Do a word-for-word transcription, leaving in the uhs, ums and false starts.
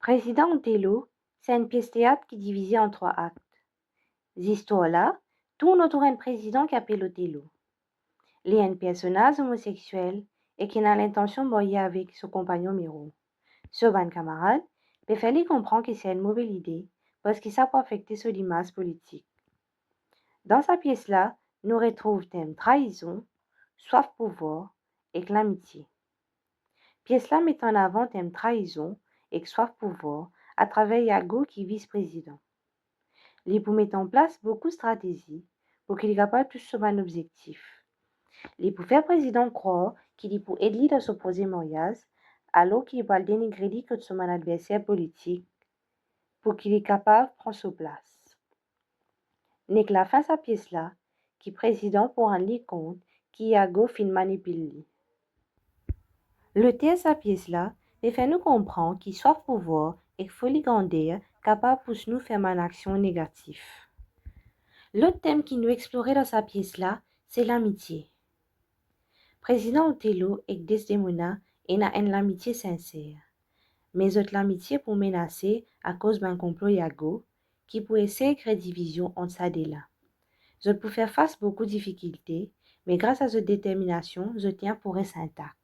Prezidan Otelo, se enn pies teat ki divize an trwa akt. Zistwar la tourn otour enn prezidan ki apel Otelo. Li enn personaz omoseksiel e ki ena lintansion marye avek so konpagnon Miro. So bann kamarad pe fer li konpran ki se enn move lide, parski sa pou afekte so limaz politik. Dan sa pies la, nou retrouv tem traizon, swaf pouvwar ek lamitie. Pies la met an avan tem traizon ek swaf pouvwar atraver Yago ki vis prezidan. Li pou met an plas boukou stratezi pou ki li kapav tous so bann obzektif. Li pou fer prezidan krwar ki li pou ed li dan so proze maryaz, alor ki li pou al denigre li kot so bann adverser politik pou ki li kapav pran so plas. Nek lafin sa pies la, ki prezidan pou rann li kont ki Yago finn manipil li. Loter sa pies la pe fer nou konpran ki swaf pouvwar ek foli grander kapav pous nou fer bann aksion negatif. Lot tem ki nou explore dan sa pies la, se lamitie. Prezidan Otelo ek Desdemona ena enn lamitie sinser, me zot lamitie pou menase akoz bann konplo Yago ki pou esey kre divizion ant sa de la. Zot pou fer fas boukou difikilte, me gras a zot determinasion, zot lien pou res intak.